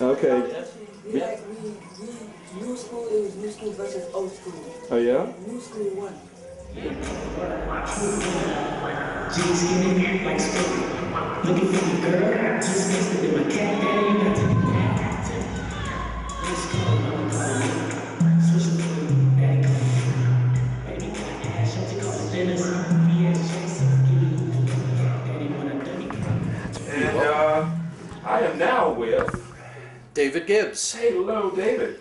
Okay. We like we we new school. It was new school versus old school. Oh yeah. New school won. Jeans skinny, like spinning. Looking for your girl, just missed it in my cat daddy, you got to be tapped. Let's go, mama call me. Switch it to daddy call me. Baby got ass, shelter call it Dennis. BS Jason, give me cat daddy when I done And I am now with David Gibbs. Hello, David.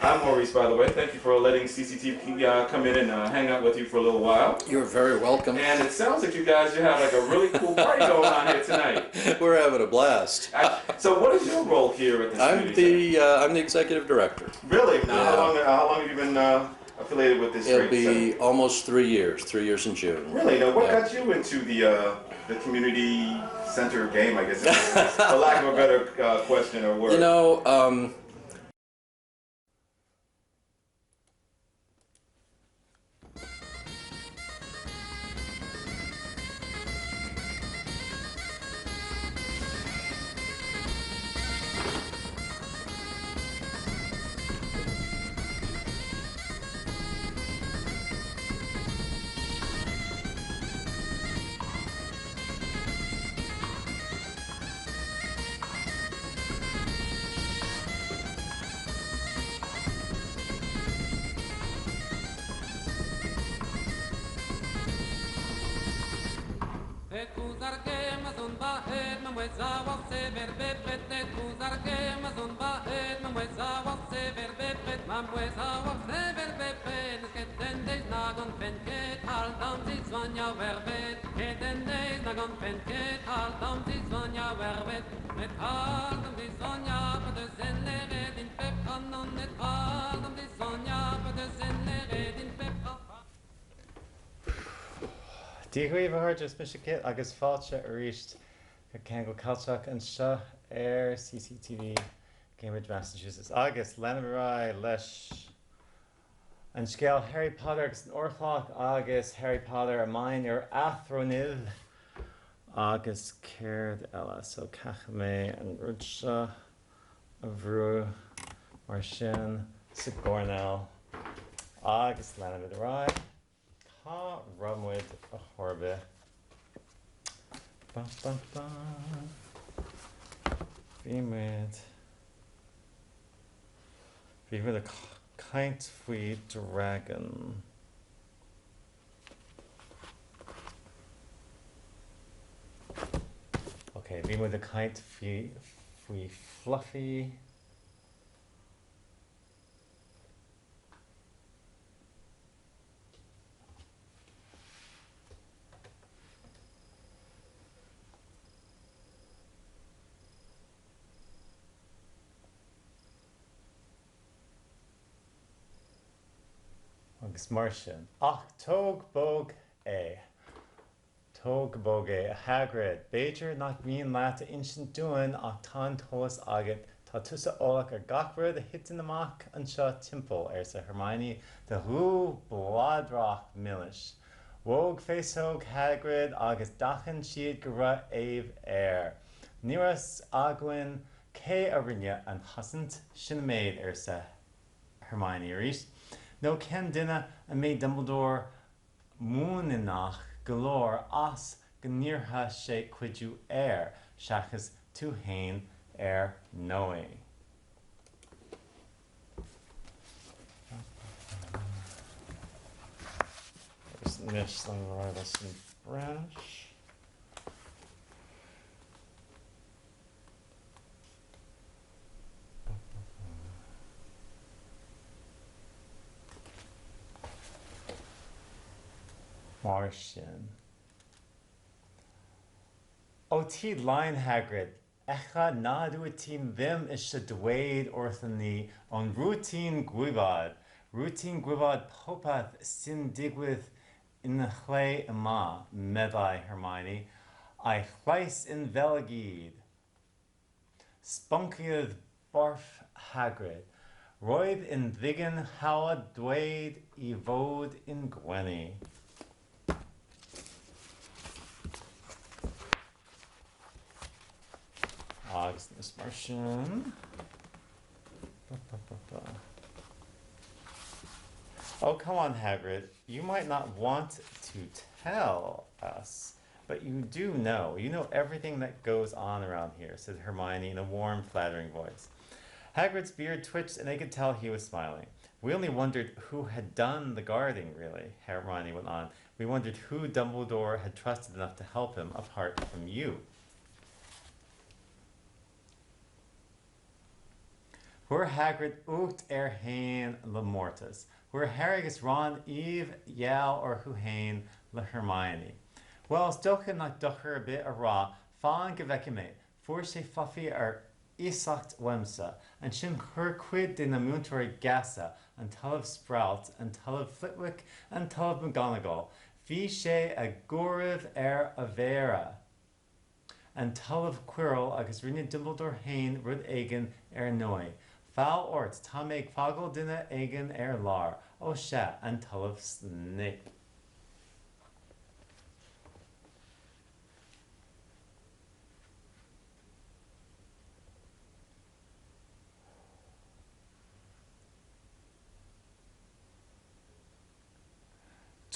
I'm Maurice, by the way. Thank you for letting CCTV come in and hang out with you for a little while. You're very welcome. And it sounds like you guys you have like a really cool party going on here tonight. We're having a blast. So, what is your role here at this I'm community the I'm the executive director. center? Really? Now, Yeah. how long have you been affiliated with this It'll great be center? almost 3 years. 3 years in June. Really? Now, what Yeah. got you into the community center game? I guess, for lack of a better question or word. You know, Dia dhaoibh a chairde, is mise Kit agus fáilte arís go Ceangal Ceilteach anseo ar CCTV Cambridge, Massachusetts. Agus leanfaimid ar aghaidh leis an scéal Harry Potter agus an Órchloch agus Harry Potter a mine ar athronydd agus céard eile. So caithfidh mé an rud seo a bhrú mar sin sa gcoirnéal agus leanfaimid ar aghaidh. Cá raibh muid ar chor ar bith? Ba ba ba. Bhí muid. Bhí muid ag caint faoi dragon. Ok, bhí muid ag caint faoi faoi Fluffy. Agus mar sin. Ach tóg bog é. Tóg bog é, a Hagrid. B'fhéidir nach mian leat a insint dúinn ach tá an t-eolas agat. Tá tusa eolach ar gach rud a thiteann amach anseo timpeall, arsa Hermione de ghuth bladrach milis. Bhog féasóg Hagrid agus d'aithin siad go raibh aoibh air. Níl a fhios againn cé a rinne an chosaint, sin an méid, arsa Hermione arís. Nó cén duine a mbeidh Dumbledore muiníneach go leor as go n-iarrfadh sé cuidiú air, seachas tú fhéin ar ndóigh. Agus anois leis an mbreis. Mar sin. Ó tíd lion Hagrid, echa nad wyt ti'n ddim eisiau dweud wrthon ni, ond rwyt ti'n gwybod. Rwyt ti'n gwybod popeth sy'n digwydd yn y lle yma, meddai Hermione, a'i llais yn fel y gyd. Sbonciodd barf Hagrid. Roedd yn ddigon hawdd dweud ei fod yn gwenu. Agus anois mar sin. Oh, come on, Hagrid. You might not want to tell us, but you do know. You know everything that goes on around here, said Hermione in a warm, flattering voice. Hagrid's beard twitched, and they could tell he was smiling. We only wondered who had done the guarding, really, Hermione went on. We wondered who Dumbledore had trusted enough to help him, apart from you. Chuir Hagrid ucht air féin le mórtas. Chuir Harry agus Ron aoibh gheal orthu féin le Hermione. Bhuel, is dócha nach dochar ar bith a rá, fan go bhfeice mé. Fuair sé Fluffy ar iasacht uaimse. Ansin chuir cuid de na múinteoirí geasa, an tOllamh Sprout, an tOllamh Flitwick, an tOllamh McGonagall. Bhí sé á gcomhaireamh ar a mhéara. An tOllamh Quirrell agus rinne Dumbledore fhéin rud éigin ar ndóigh. Feall ort, tá mé ag fágáil duine éigin ar lár. Ó sea, an tOllamh Snape.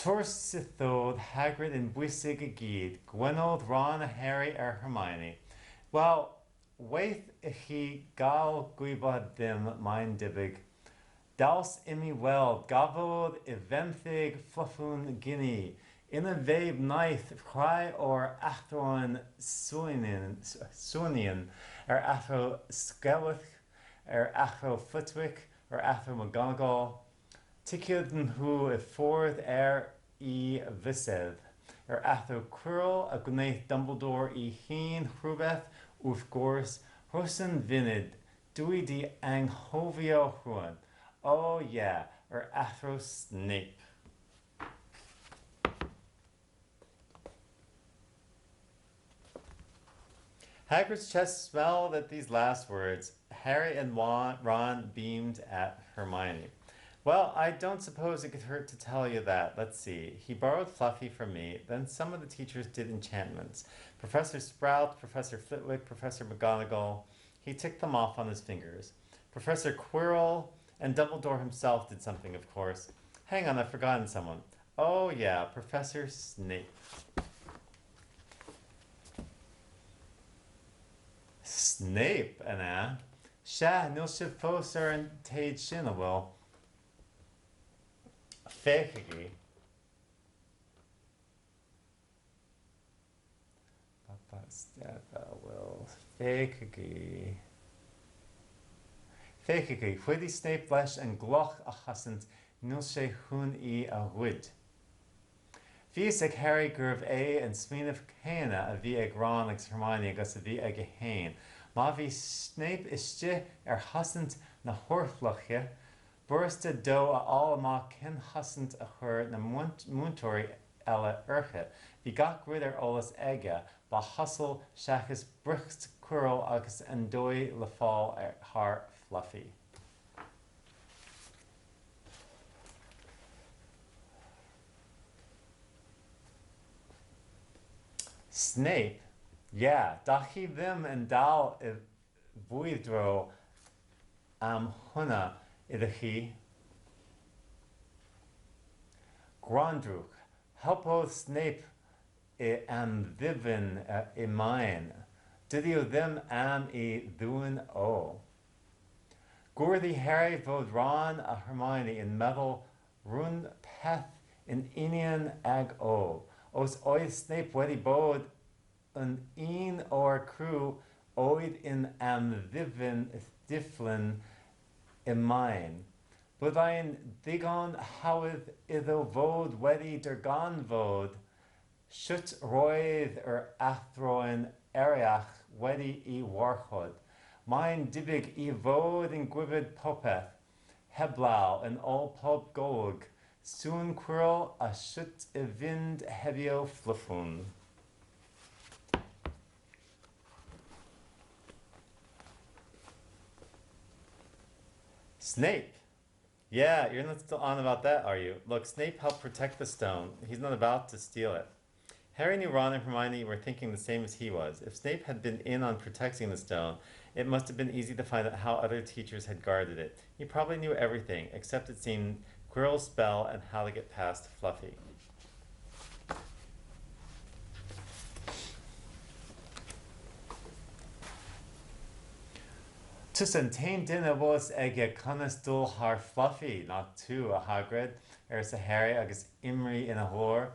Toirseoidh Hagrid yn bwysig i gyd, gwenodd Ron a Harry ar Hermione. Wel, waeth i chi gael gwybod ddim, mae'n debyg. Daws imi weld, gafodd i fenthyg Fluffwn gen i. Ina fe wnaeth rhai o'r athrawon swynian, yr Athro Skelwith, yr Athro Flitwick, yr Athro McGonagall. Tiocfaidh nhw i ffwrdd ar ei bhysedd. Yr Athro Quirrell a gwnaeth Dumbledore ei hun rhywbeth, wrth gwrs, rhosyn funud, dwi 'di anghofio rhywun. O ie, yr Athro Snape. Hagrid's chest swelled at these last words. Harry and Ron beamed at Hermione. Well, I don't suppose it could hurt to tell you that. Let's see. He borrowed Fluffy from me. Then some of the teachers did enchantments. Professor Sprout, Professor Flitwick, Professor McGonagall. He ticked them off on his fingers. Professor Quirrell and Dumbledore himself did something, of course. Hang on, I've forgotten someone. Oh, yeah, Professor Snape. Snape, an ea? Sea, níl sibh fós ar an téad sin, an bhfuil? Féachaigí. Bhfuil. Féachaigí. Féachaigí. Chuidigh Snape leis an gcloch a chosaint, níl sé chun í a ghoid. Bhí fhios ag Harry gurbh é an smaoineamh céanna a bhí ag Ron agus Hermione agus a bhí aige féin. Má bhí Snape istigh ar chosaint na hórchloiche, b'fhurasta dó a fháil amach cén chosaint a chuir na múinteoirí eile uirthi. Bhí gach rud ar eolas aige, ba chosúil, seachas briocht Quirrell agus an dóigh le fáil thar Fluffy. Snape, Yeah, dach chi ddim yn dal i frwydro am hwnna, ydych chi? Gwrandwch, helpodd Snape i amddiffyn y maen. Dydy o ddim am ei ddwyn o. Gwyddai Harry fod Ron a Hermione yn meddwl 'run peth yn union ag o. Os oedd Snape wedi bod yn un o'r criw oedd yn amddiffyn y maen, byddai'n ddigon hawdd iddo fod wedi darganfod sut roedd yr athrawon eraill wedi'i warchod. Mae'n debyg ei fod yn gwybod popeth, heblaw, yn ôl pob golwg, sŵn Quirrell a sut i fynd heibio Fluffwn. Snape! Yeah, you're not still on about that, are you? Look, Snape helped protect the stone. He's not about to steal it. Harry knew Ron and Hermione were thinking the same as he was. If Snape had been in on protecting the stone, it must have been easy to find out how other teachers had guarded it. He probably knew everything, except it seemed Quirrell's spell and how to get past Fluffy. Tusa an t-aon duine a bhfuil fhios aige conas dul thar Fluffy, nach tú, a Hagrid, arsa Harry agus imní ina ghlór,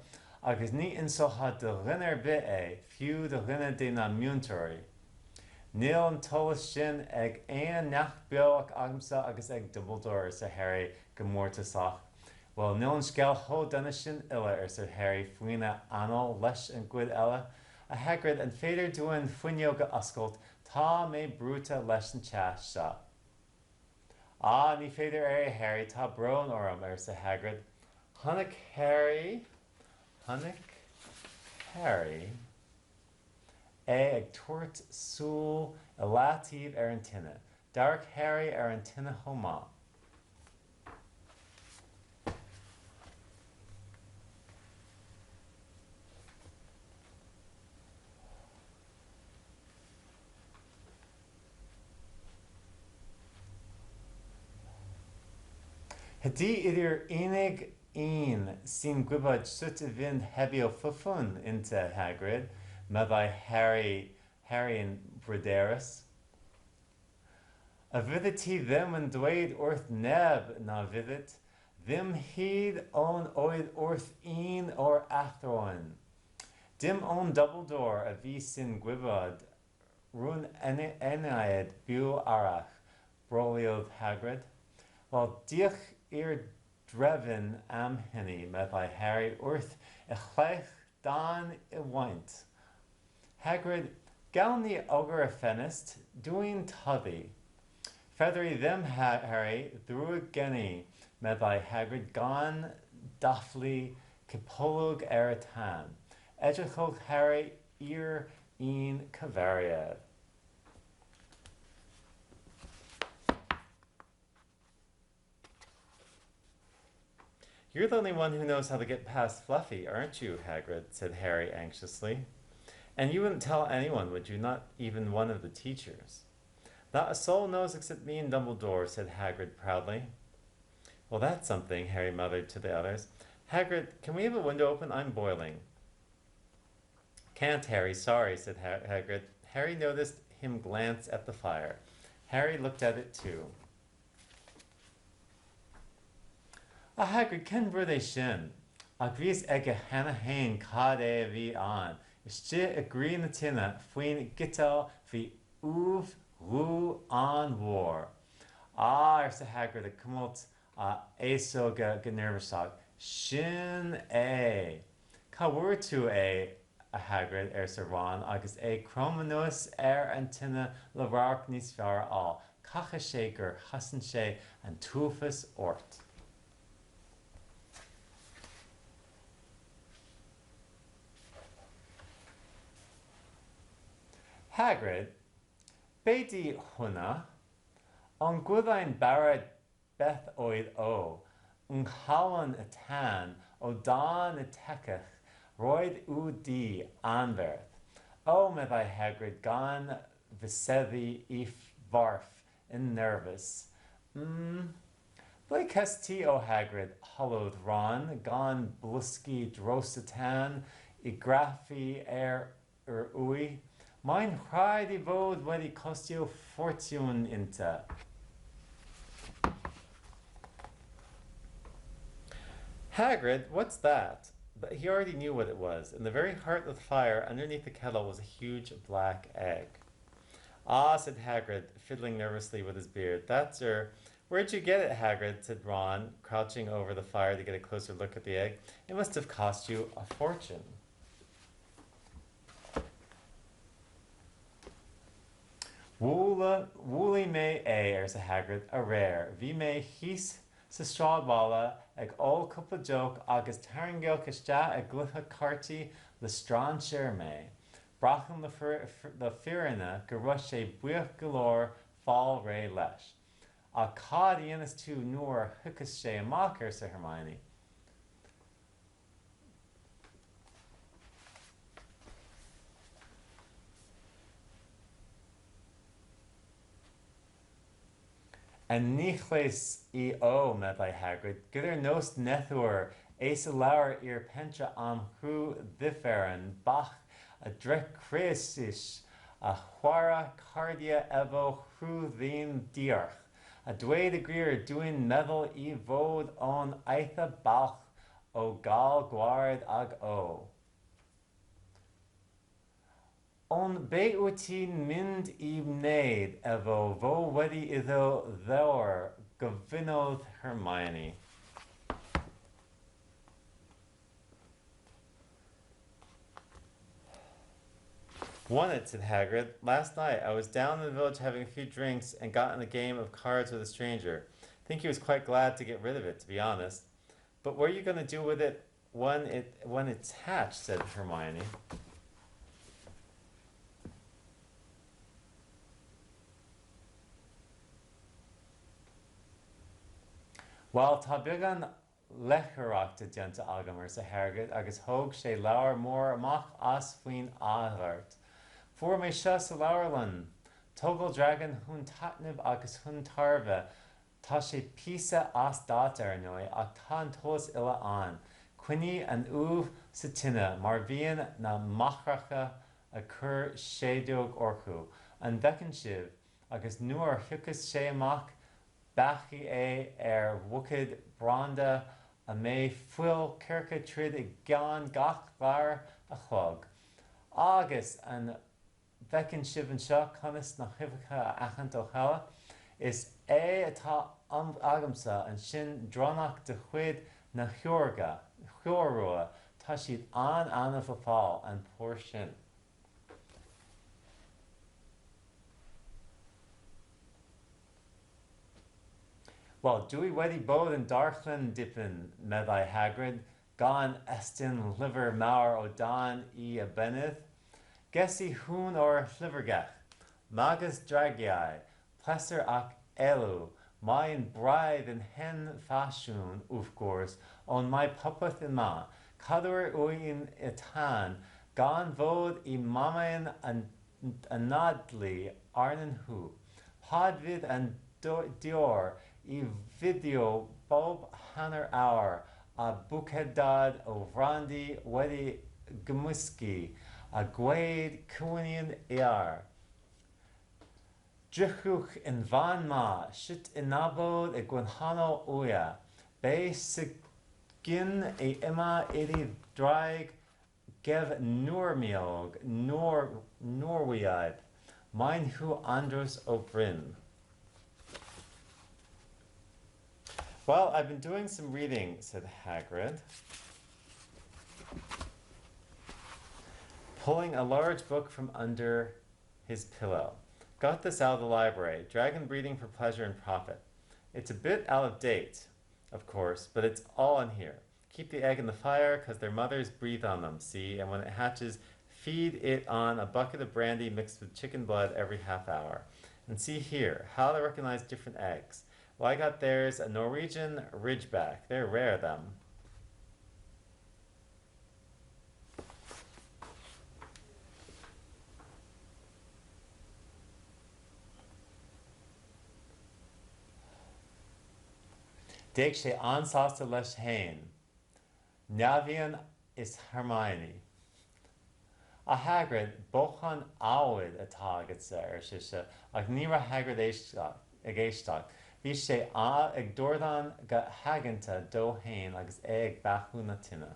agus ní inseofá do dhuine ar bith é, fiú do dhuine de na múinteoirí. Níl an t-eolas sin ag aon neach beo ach agamsa agus ag Dumbledore, arsa Harry go mórtasach. Bhuel, níl an scéal chomh dona sin uile, arsa Harry faoina anáil leis an gcuid eile. A Hagrid, an féidir dúinn fuinneog a oscailt Tá mé brúite leis an teas seo. Á, ní féidir é, a Harry, tá brón orm, arsa Hagrid. Chonaic Harry, chonaic Harry é ag tabhairt súil i leataobh ar an tine. D'amharc Harry ar an tine chomh maith. Ydy idir unig un sy'n gwybod sut i fynd hebio ffwfwn ynte, Hagrid? meddai Harry Harry'n bryderus. A fyddet ti ddim yn dweud wrth neb, na fyddet? Ddim hyd yn oed wrth un o'r athrawon. Dim ond Dumbledore a fi sy'n gwybod, 'run enaid byw arall, broliodd Hagrid. Wel, diolch i'r drefn am hynny, meddai Harry wrth ei chleich dan y wynt. Hagrid, gawn ni agor y ffenest, dwi'n toddi. Fedra i ddim, Harry, ddrwg gen i, meddai Hagrid gan daflu cipolwg ar y tân. Edrychodd Harry i'r un cyfeiriad. You're the only one who knows how to get past Fluffy, aren't you, Hagrid? said Harry anxiously. And you wouldn't tell anyone, would you? Not even one of the teachers. Not a soul knows except me and Dumbledore, said Hagrid proudly. Well, that's something, Harry muttered to the others. Hagrid, can we have a window open? I'm boiling. Can't, Harry, sorry, said Hagrid. Harry noticed him glance at the fire. Harry looked at it too. A Hagrid, cén rud é sin? Ach bhí fhios aige cheana féin cad é a bhí ann. Istigh i gcroí na tine, faoin gciteal, bhí ubh dhubh an-mhór. Á, arsa Hagrid ag cuimilt a fhéasóige go neirbhíseach, sin é! Cá bhfuair tú é, a Hagrid? arsa Ron agus é ag cromadh anuas ar an tine le radharc níos fearr a fháil. Caithfidh sé gur chosain sé an t-uafás ort. Hagrid, Beidh di hwnna. Ond gwyddai'n barod beth oedd o, yng nghalon y tân, o dan y tegell, roedd U du anferth. O, meddai Hagrid gan fyseddu ei farf yn nerfus. Mm. Ble cest ti o, Hagrid? holodd Ron, gan blusgu dros y tân i graffu ar yr wy. Mae'n rhaid ei fod wedi costio ffortiwn ynte. Hagrid, what's that? But he already knew what it was. In the very heart of the fire, underneath the kettle, was a huge black egg. Ah, said Hagrid, fiddling nervously with his beard. That's her. Where'd you get it, Hagrid? said Ron, crouching over the fire to get a closer look at the egg. It must have cost you a fortune. Bhuail mé é, arsa Hagrid, aréir. Bhí mé thíos sa sráidbhaile ag ól cúpla deoch agus tarraingíodh isteach i gcluiche cártaí le strainséir mé. Braithim le fírinne go raibh sé buíoch go leor fáil réidh leis. Ach cad a dhéanfas tú nuair a thiocfas sé amach? arsa Hermione. An níchles í ó, meddai Hagrid, gyda'r nos nethwr, eis y lawr i'r pentre am rhyw ddifferyn bach a drechreuais a chwarae cardiau efo rhyw ddyn diarch. A dweud y gwir, dwi'n meddwl i fod o'n eitha balch o gael gwared ag o. Ond be wyt ti'n mynd i wneud efo fo wedi iddo ddewr? gofynnodd Hermione. Won it, said Hagrid. Last night I was down in the village having a few drinks and got in a game of cards with a stranger. Think he was quite glad to get rid of it, to be honest. But what are you going to do with it when it when it's hatched? Said Hermione. Bhuel, tá beagán léitheoireachta déanta agam, arsa Hagrid agus thóg sé leabhar mór amach as faoin adhairt. Fuair mé seo sa leabharlann. Tógáil Dragan chun taitnimh agus chun tairbhe. Tá sé píosa as dáta, ar ndóigh, ach tá an t-eolas uile ann. Coinnigh an ubh sa tine mar bhíonn na máithreacha ag cur seideog orthu, an bhfeiceann sibh, agus nuair a thiocfas sé amach, beathaigh é ar bhuicéad branda a mbeidh fuil coirce tríd i gceann gach leathuair a chloig. Agus an bhfeiceann sibh anseo conas na huibheacha a aithint ó chéile? Is é atá agamsa ansin dronnach de chuid na hIorua, tá siad an-annamh le fáil, an pór sin. Wel, dw i wedi bod yn darllen dipyn, meddai Hagrid, gan estyn llyfr mawr o dan ei obennydd. Ges i hwn o'r llyfrgell. Magus Dragiau, Pleser ac Elw. Mae'n braidd yn hen ffasiwn, wrth gwrs, ond mae popeth yma. Cadw'r ŵyn y tân, gan fod y mamau'n anadlu arnyn nhw. Pad fydd yn deor i fideo bob hanner awr a bwcedad o frandi wedi gymysgu â gwaed cwynion iâr. Drychwch yn fan 'ma, sut i nabod y gwahanol wyau. Be sy gin i yma ydi draig gefnwrmiog Norwyaidd. Maen nhw andros o brin. Well, I've been doing some reading, said Hagrid, pulling a large book from under his pillow. Got this out of the library, Dragon Breeding for Pleasure and Profit. It's a bit out of date, of course, but it's all in here. Keep the egg in the fire, 'cause their mothers breathe on them, see? And when it hatches, feed it on a bucket of brandy mixed with chicken blood every half hour. And see here, how to recognize different eggs. Well, I got theirs a Norwegian Ridgeback. They're rare, them. D'fhéach sé an-sásta leis féin. Nevin is Hermione. A Hagrid, bóchán adhmaid atá agatsa, ar sise, ach ní raibh Hagrid ag éisteacht. Bhí sé ag dordán go haigeanta dó féin agus é ag beathú na tine.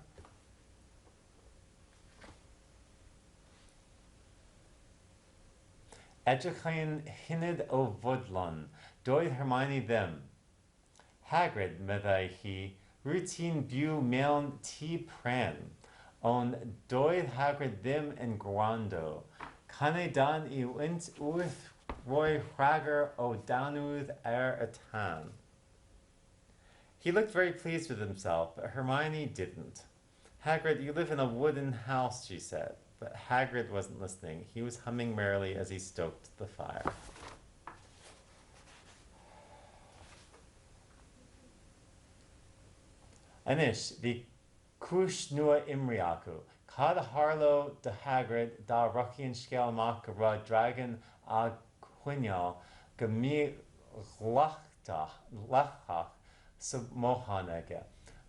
Edrychai'n hynod o fodlon. Doedd Hermione ddim. Hagrid, meddai hi, rwyt ti'n byw mewn tŷ pren. Ond doedd Hagrid ddim yn gwrando. Canai dan ei wynt wrth roi rhagor o danwydd ar y tân. He looked very pleased with himself, but Hermione didn't. Hagrid, you live in a wooden house, she said. But Hagrid wasn't listening. He was humming merrily as he stoked the fire. Anois, bhí cúis nua imní acu. Cad a tharlódh do Hagrid dá rachadh an scéal amach go raibh dragan á choinneáil go mídhleathach leachtach sa mbothán aige.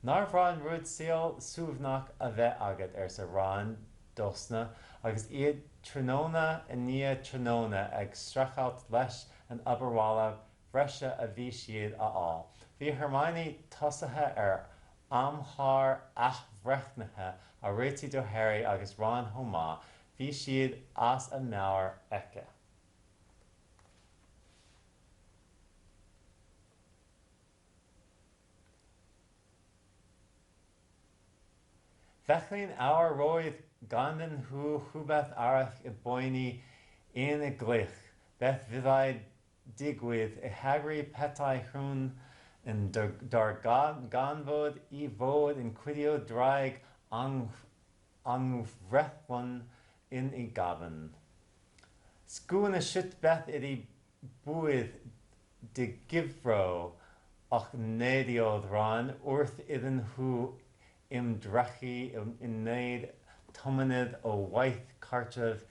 Nár mhaith an rud saol suaimhneach a bheith agat, arsa Ron dósan agus iad tráthnóna i ndiaidh tráthnóna ag streachailt leis an obair bhaile bhreise a bhí siad a fháil. Bhí Hermione tosaithe ar amchlár athbhreithnithe a réitiú do Harry agus Ron chomh maith, bhí siad as a meabhair aici. Felly'n awr roedd ganddyn nhw rhywbeth arall i boeni yn ei gylch, beth fyddai digwydd i Hagrid petai rhywun yn darganfod ei fod yn cuddio draig anghyfreithlon yn ei gaban. Sgwn i sut beth ydy bwyd dy gyfro, och neidiodd Ron wrth iddyn nhw ymdrechu i wneud tomennydd o waith cartref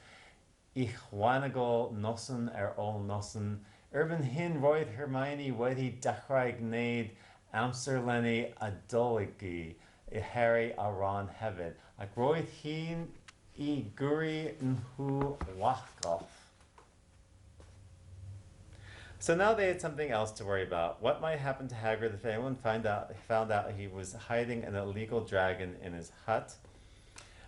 ychwanegol noson ar ôl noson. Erbyn hyn roedd Hermione wedi dechrau gwneud amserlenni adolygu i Harry a Ron hefyd, ac roedd hi'n eu gyrru nhw'n wallgof. So now they had something else to worry about. What might happen to Hagrid if anyone found out he was hiding an illegal dragon in his hut?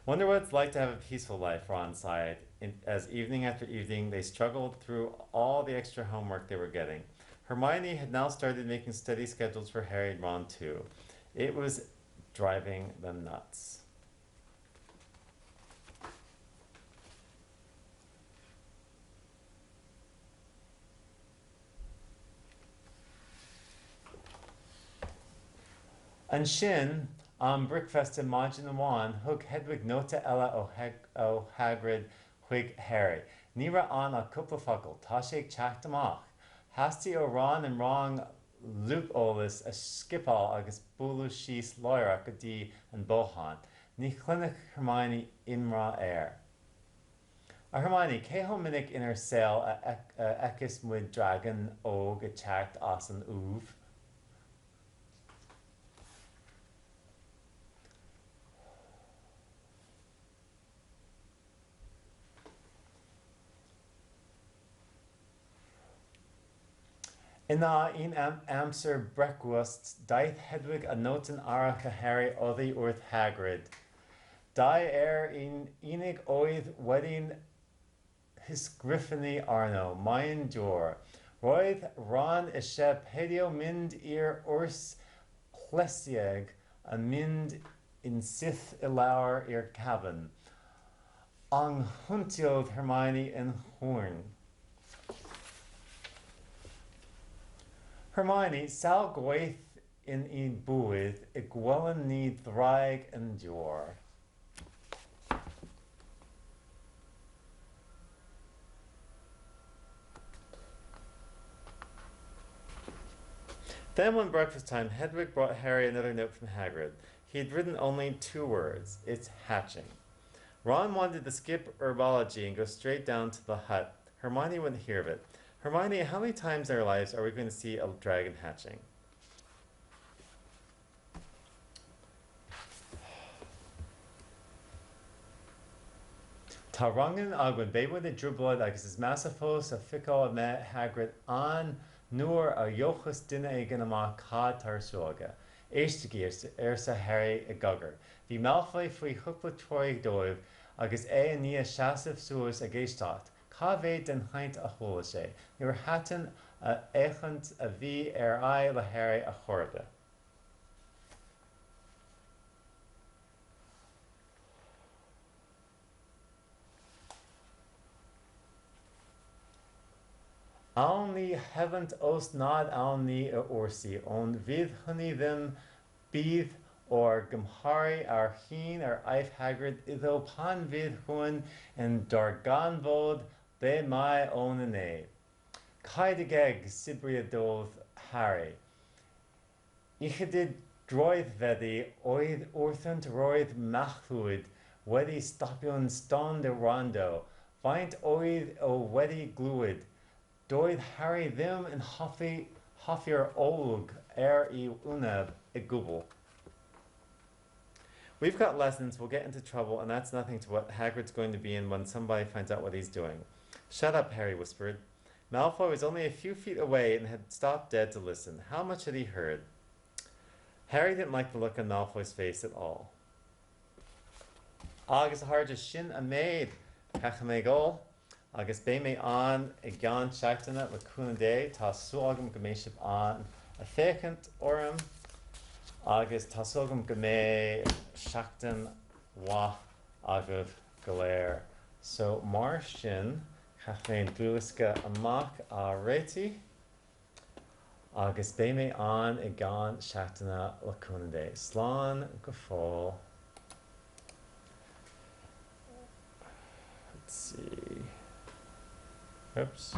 Wonder what it's like to have a peaceful life, Ron sighed, as evening after evening they struggled through all the extra homework they were getting. Hermione had now started making study schedules for Harry and Ron too. It was driving them nuts. Ansin, am bricfeasta maidin amháin, thug Hedwig nóta eile ó Hagrid chuig Harry. Ní raibh ann ach cúpla focal, Tá sé ag teacht amach. Theastaigh ó Ron an rang luatheolais a scipeáil agus bualadh síos láithreach go dtí an bothán. Ní chluinfeadh Hermione iomrá air. A Hermione, cé chomh minic inár saol a fheiceas muid dragan óg ag teacht as an ubh? Ina in aimsir brecwast, daeth Hedwig â nóta arall i Harry oddi wrth Hagrid. Dau air yn unig oedd wedi'n hysgrifennu arno, Mae'n dŵr. Roedd Ron eisiau peidio mynd i'r ors llysieueg a mynd yn syth i lawr i'r caban. Anghytunodd Hermione yn chwyrn. Hermione, sawl gwaith yn ein bywyd y gwelwn ni ddraig yn dŵr? Then one breakfast time, Hedwig brought Harry another note from Hagrid. He had written only two words, It's hatching. Ron wanted to skip herbology and go straight down to the hut. Hermione wouldn't hear of it. Hermione, how many times in our lives are we going to see a dragon hatching? Tá ranganna againn, beidh muid i dtrioblóid agus is measa fós a feiceáil a mbeidh Hagrid ann nuair a gheobhas duine éigin amach cad tá ar siúl aige. Éistigí, arsa Harry i gcogar. Bhí Malfoy faoi chúpla troigh dóibh agus é i ndiaidh seasamh suas ag éisteacht. Cá mhéad den chaint a chuala sé? Níor thaitin an fhéachaint a bhí ar a aghaidh le Harry ar chor ar bith. Awn ni hefynt os nad awn ni i wrsi, ond fydd hynny ddim byd o'r gymharu â'r hyn yr aiff Hagrid iddo pan fydd rhywun yn darganfod be mae o'n ei wneud. Cau dy geg, sibrydodd Harry. Ychydig droedfeddi oddi wrthynt roedd Machlud wedi stopio'n stond i wrando. Faint oedd o wedi glywed? Doedd Harry ddim yn hoffi Tha fear óg ar í wyneb i gwbl. We've got lessons, we'll get into trouble, and that's nothing to what Hagrid's going to be in when somebody finds out what he's doing. Shut up, Harry whispered. Malfoy was only a few feet away and had stopped dead to listen. How much had he heard? Harry didn't like the look on Malfoy's face at all. Agus a chairde, sin an méid, caithfidh mé dul, agus beidh mé ann i gceann seachtaine le cúnamh Dé, tá súil agam go mbeidh sibh ann ag féachaint orm agus tá súil agam go mbeidh seachtain mhaith agaibh go léir. So mar sin, caithfidh mé an dlúthdhiosca amach a réitigh agus beidh mé ann i gceann seachtaine le cúnamh Dé. Slán go fóill. Let's see. Oops.